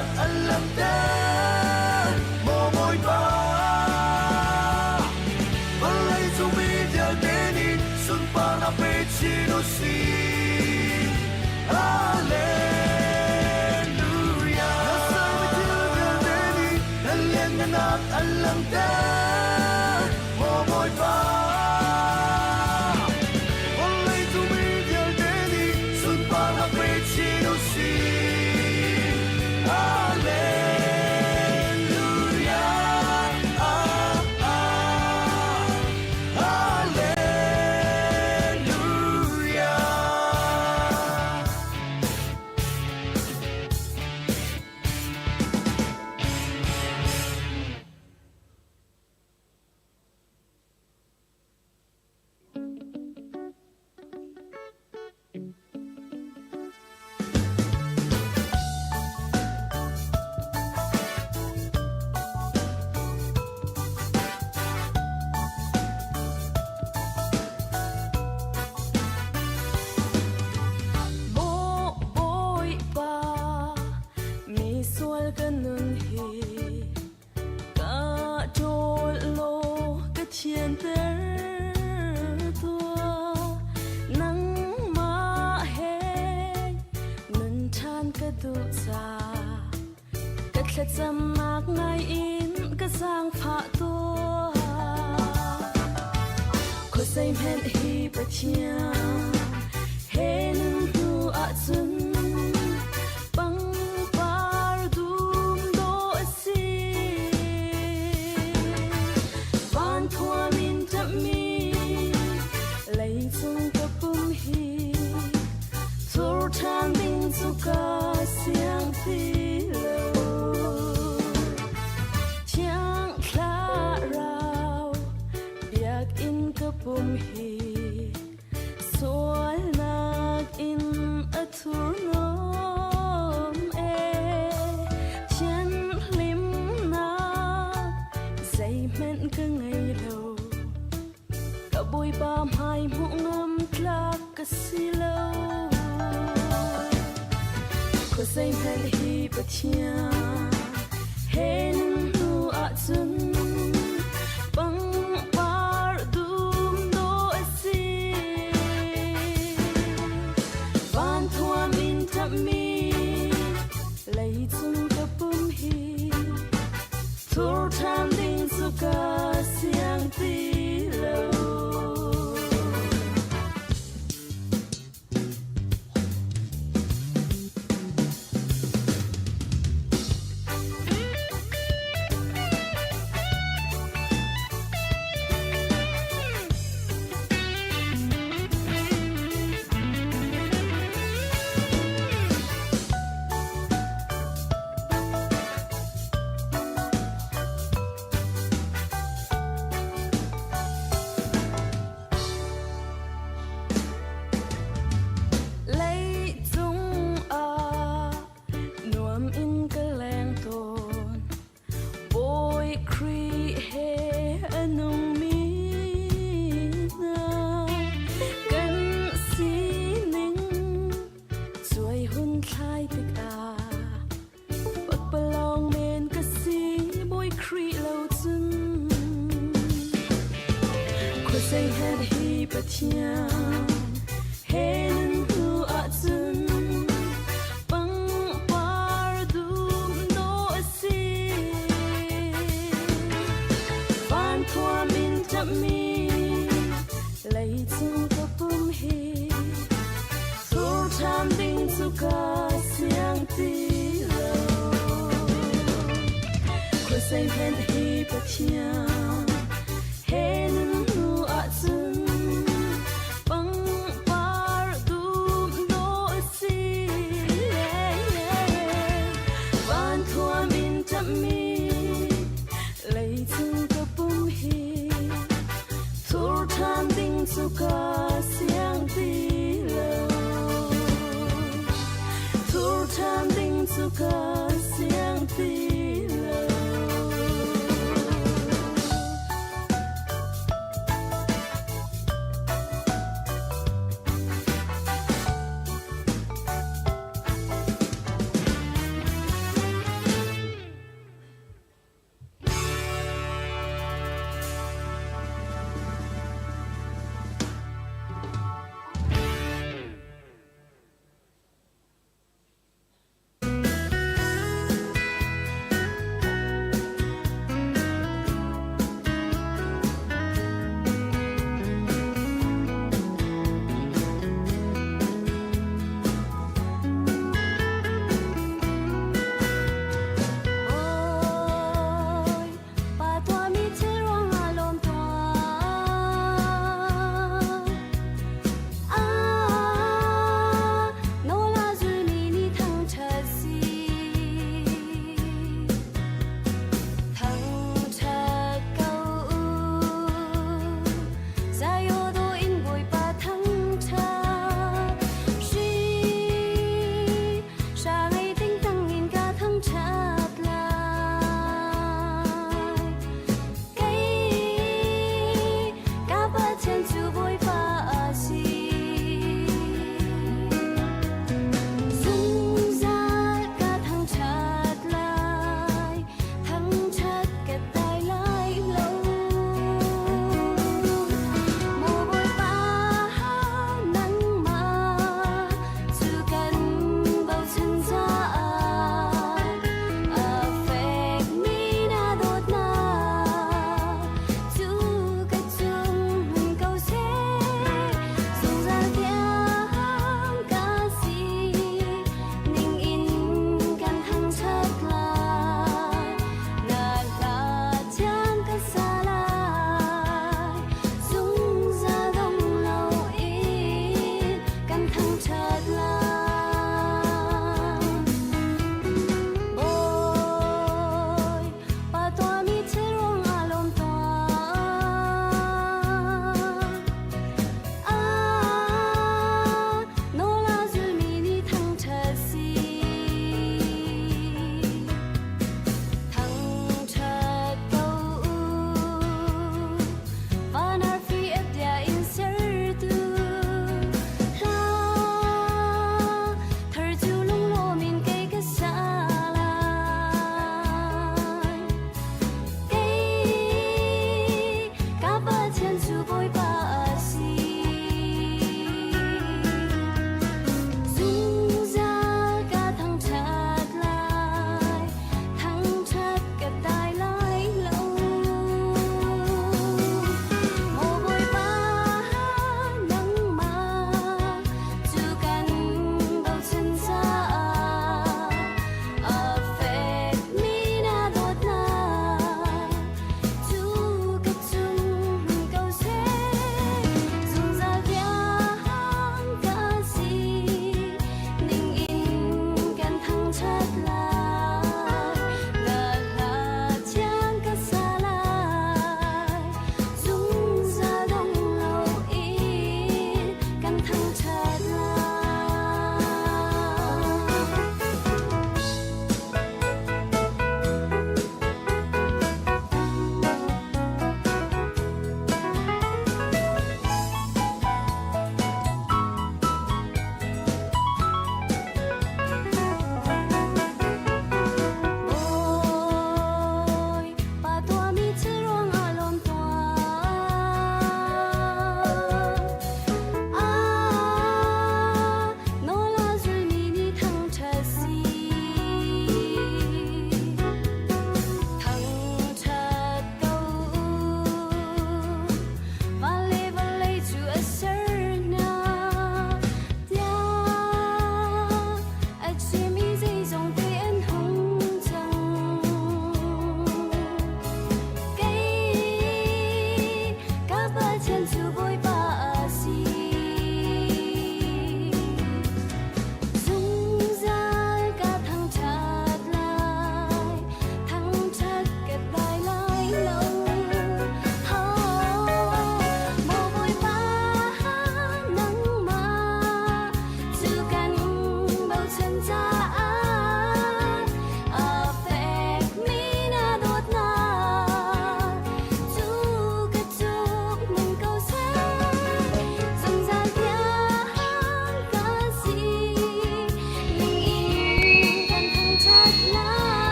lianngannak an langhter, maw Bawipa. Vawlei cung mi vialte nih sunparnak pe chin u sih. Hallelujah. Na sermi thil vialte nih na lianngannak an langhter, maw Bawipa. Vawlei cung mi vialte nih sunparnak pe chin u sih. Hallelujah. Ah, ah. Hallelujah. Bawipa, mi sual ka nun hi Ka ṭawl law ka thianter tuah. Nangmah he nun ṭhan ka duh caah ka thlacamnak ngai in ka zaangfah tuah. Khuazei hmanh hi Pathian he nan hnu ahcun Pangpar dum dawh a si. Van thuam in ṭamhmi leicung ka pum hi thur ṭhan ding cu ka siang ti lo. Thiang thlarau biakinn ka pum hi Sualnak in a thurhnawm ee, thianhlimnak zeihmanh ka ngei lo. Ka Bawipa hmai hmuh ngam tlak ka si lo. Khuazei hmanh hi Pathian he nan hnu ahcun pangpar dum dawh a si. Van thuam in ṭamhmi leicung ka pum hi thur ṭhan ding cu ka siang ti lo. Leicung ah nuam in ka leng tawn. Bawi Khrih he a nungmi hna kan sining cuai hun thlai tikah Pakpalawng men ka si Bawi Khrih lo cun khuazei hen hi Pathian he nan hnu ahcun pangpar dum dawh a si. Van thuam in ṭamhmi leicung ka pum hi Sur ṭhan ding cu ka siang ti lo. Khuazei hmanh hi Pathian he nan hnu ahcun pangpar dum dawh a si. Van thuam in ṭamhmi leicung ka pum hi Thur ṭhan ding cu ka siang ti lo. Thur ṭhan ding cu ka siang ti lo.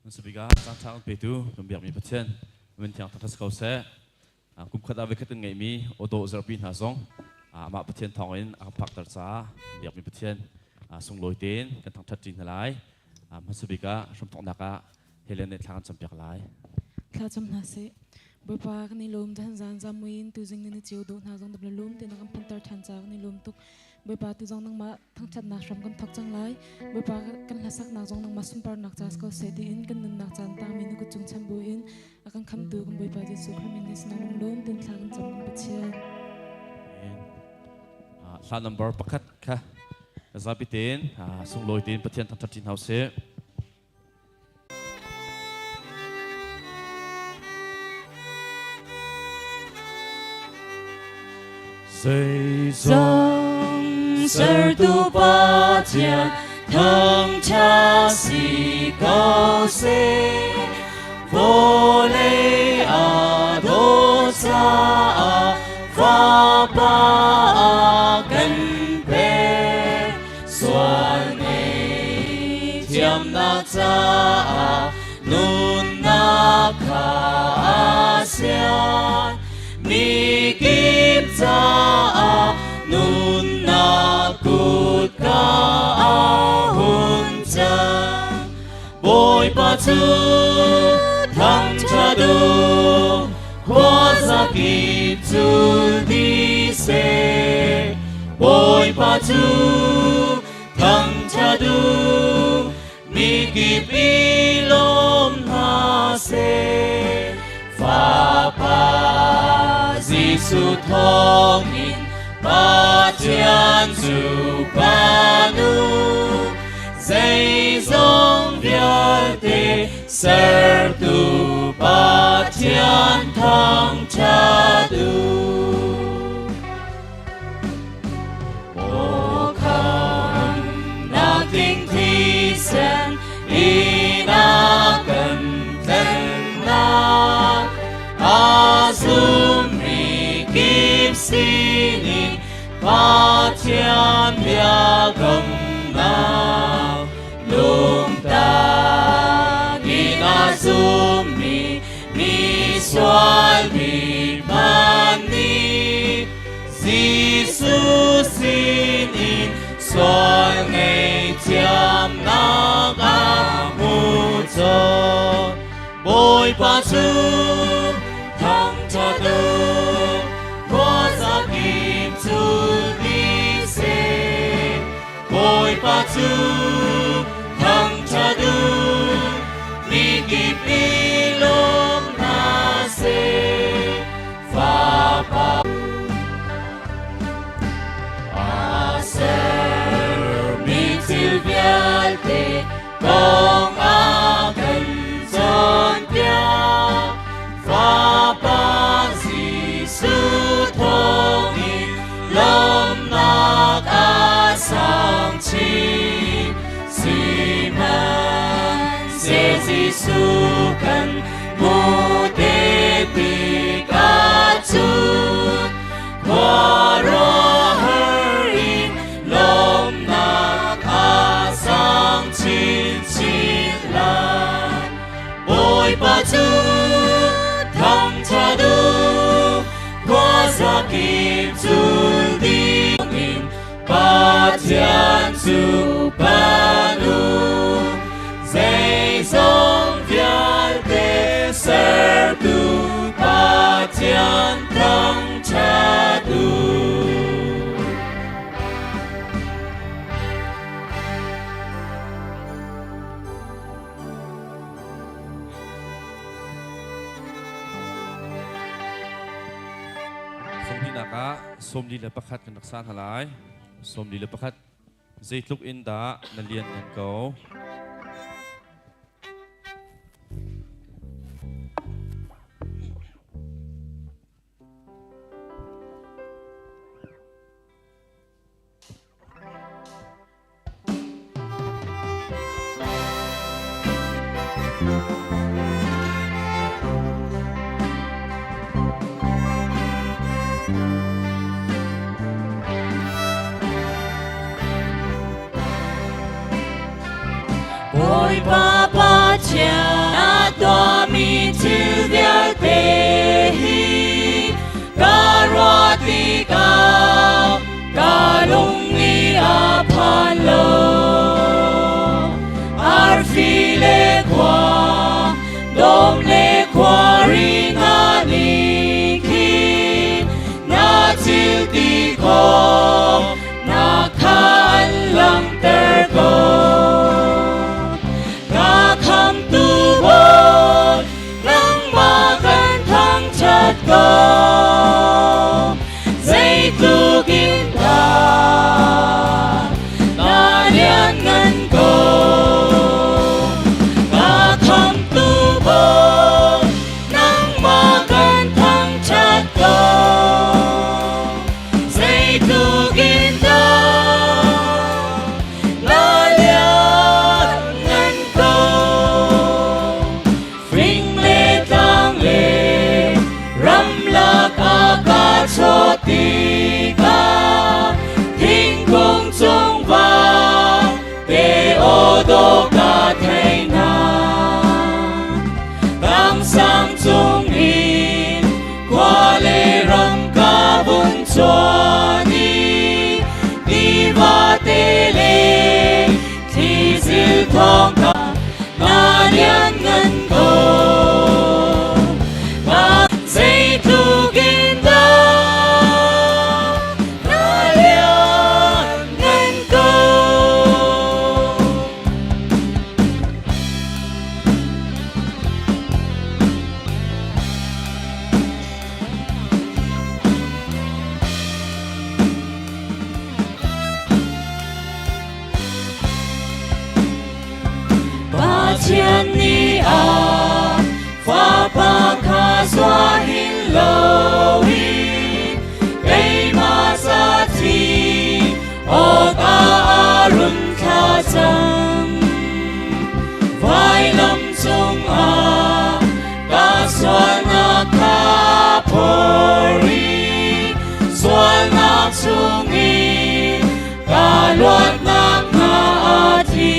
Nan sabik ah caan ṭha kan petu kan biakmi Pathian min thiang thangṭhat si ko seh. Kum khat ah voikhat kan ngeihmi awdawh zarhpi hna zong amah Pathian thawngin a kan phakter caah biakmi Pathian sunglawi tein kan thangṭhat ṭi hna lai. Hmasa bik ah hramthawknak ah Helen nih thla kan campiak lai. Thla cam hna sih. Bawipa kan i lawm zan zan zamui in tuzing nan i cio dawh hna zong dam lawm te na kan phanter than ca kan i lawm tuk. Bawipa tu zong nangmah thangthatnak hram kan thok cang lai. Bawipa kan hlasaknak zong nangmah sunparnak ca ko seh tiin kan nunnak caan tangmi na kut cung chan bu in a kan khamtu kan Bawipa Jesuh Khrist min in sinah lunglawm ten thla kan cam kan Pathian. Hla number pakhat kha zapi tein sunglawi tein Pathian thangthat ṭi hna usih. Zeizong sertu Pathian thangṭhat si ko seh. Vawlei a dawt caah Fapa a kan pek. Sual ngei thiamnak caah nunnak kha a sian. Mikip caah nunnak kutka a hun cang. Bawipa cu thangṭhat u, khuazakip cul dih seh. Bawipa cu thangṭhat u, mikip i lawm hna seh. Fapa Jesuh thawngin Pathian cu kan u, zeizong vialte sertu Pathian thangṭhat u. Aw khamnak ding thisen in a kan tlennak, a zummi kip sinin Pathian biakamnak lungtak in a zummi misual mi hmanh nih Jesuh sinin sual ngaihthiamnak a hmu cawk. Bawipa cu thangṭhat u, khuazakip cul dih seh. Bawipa cu thangṭhat u, mikip i lawm hna seh. Fapa a sermi thil vialte kong a kan cawnpiak. Fapa Jesuh thawngin lawmnak a sang chin. Sihmanhseh Jesuh kan hmuh te tikah cun khuaruahhar in lawmnak a sang chinchin lai. Bawipa cu thangṭhat u, khuazakip cul dingin Pathian cu pan u. Zeizong vialte sertu Pathian thangṭhat u. Sawmlinak ah 41 kan rak sa hna lai. 41 zeitluk in dah na lian ngan ko. Bawipa Pathian Pathian na tuahmi thil vialte hi ka ruah tikah ka lung i a phan lo. Arfi le khua, dawm le khuari hna nih khin na thil ti khawh na kha an langhter ko. Ka khamtu Bawi, nangmah kan thangṭhat ko. Zeitluk in dah na lianngan ko. Ka khamtu Bawi, nangmah kan thangṭhat ko. Zeitluk in dah na lianngan ko. Fing le tlang le ramlak a ka chaw tikah thingkung cung va te aw dawh ka thei hna. Tlangsang cung in khua le ram ka vun chuan i tivate le thlizil thawng ka na lianngan ko. Ka zeitluk in dah na lianngan ko. Pathian nih a Fapa kha zuah hin loin keimah ca thi awkah a run thla cang. Vailam cungah ka sualnak kha phor i sualnak chungin ka luatnak hna a thi.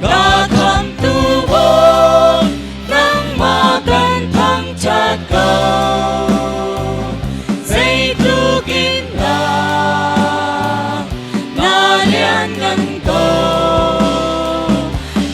Ka khamtu Bawi, nangmah kan thangṭhat ko. Zeitluk in dah na lianngan ko.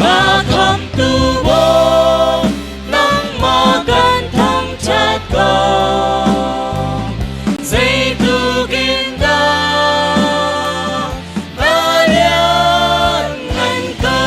Ka khamtu Bawi, nangmah kan thangṭhat ko. Zeitluk in dah na lianngan ko.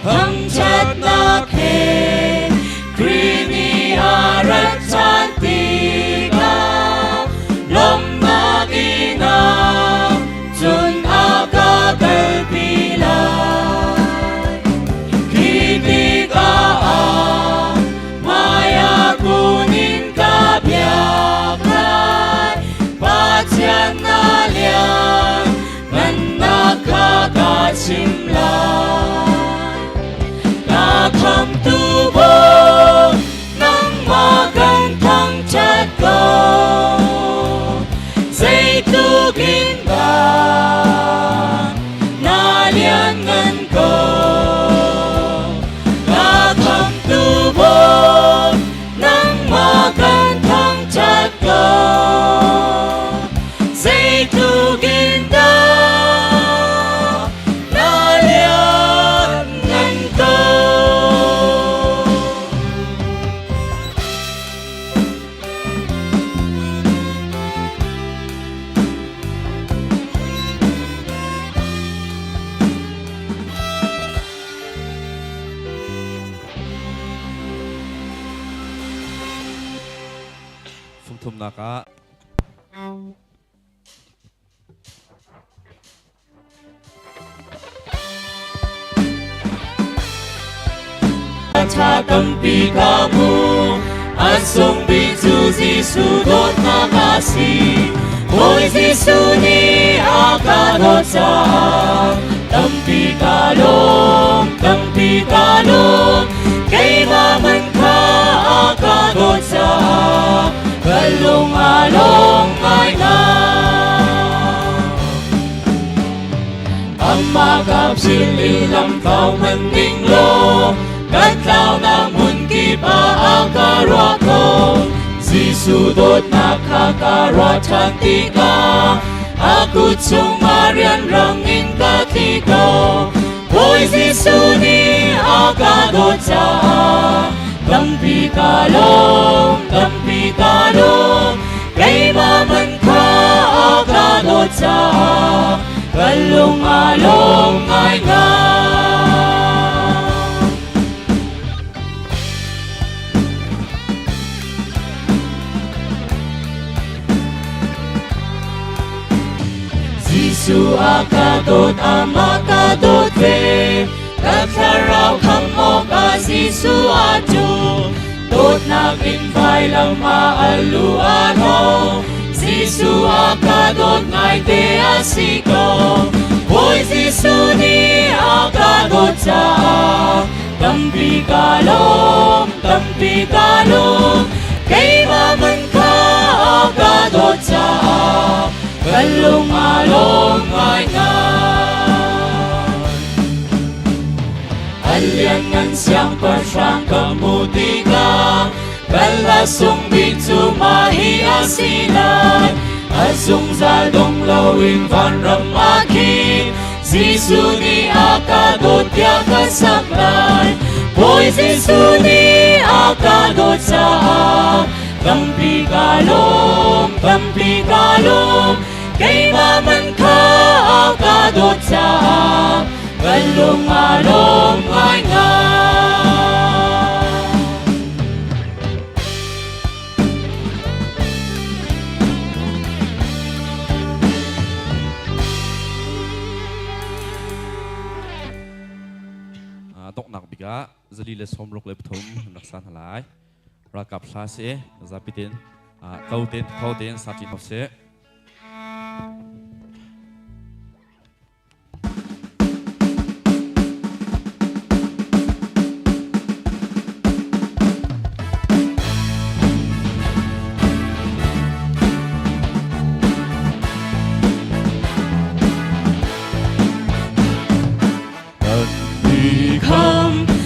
Thangṭhatnak he Khrih nih a rat ṭhan tikah lawmhnak inn ah cun a ka kalpi lai. Khi tikah ah hmaiah kun in ka biak lai. Pathian na lian ngannak kha ka chim lai. Ka khamtu Bawi, nangmah kan thangṭhat ko. Zeitluk in dah na lianngan ko. Ka khamtu Bawi, nangmah kan thangṭhat ko. Zeitluk in dah na lianngan ko. Fungthumnak ah Tha tampi ka hmu an sung bik cu Jesuh dawtnak a si Bawi Jesuh nih a ka dawt caah tampi ka lawm tampi ka lawm keimah man kha a ka dawt caah ka lung a lawm ngai ngai. Amah ka philh i lam tlau hmanh ning law kan tlaunak hmun kip ah a ka ruah ko. Jesuh dawtnak kha ka ruah ṭhan tikah a kut chungah rianrang in ka tli ko. Bawi Jesuh nih a ka dawt caah tampi ka lawm, tampi ka lawm. Keimah man kha a ka dawt caah ka lung a lawm ngaingai. Jesuh a ka dawt, amah ka dawt ve. Ka thlarau khamh awkah Jesuh a ṭu. Dawtnak in vailam ah a lu a no. Jesuh a ka dawt ngaite a si ko. Bawi Jesuh nih a ka dawt caah tampi ka lawm, tampi ka lawm. Keimah man kha a ka dawt caah ka lung a lawm ngaingai. A lianngan siangpahrang ka hmuh tikah kan la sung bik cu mah hi a si lai. A zungzal dong loin vanram ah khin Jesuh nih a ka dawt tiah ka sak lai. Bawi Jesuh nih a ka dawt caah tampi ka lawm, tampi ka lawm. Keimah man kha a ka dawt caah kan lung a lawm ngaingai. Donghnak bik ah 163 rak san halai. Ralkap hla si zapi ten to ten tho ten sa ṭi hau sih.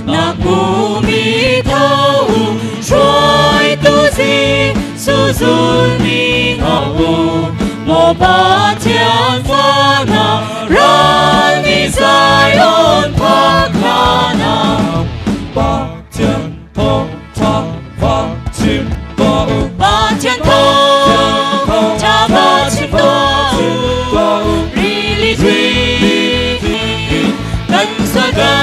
Nak mi tho hruaitu Jesuh zulmi ngau maw Pathian fana ral ni Zion phak hlan ah Pathian thawngṭha va chim tuah u. Pathian thawngṭha va chim tuah u. Rili thli kan sual.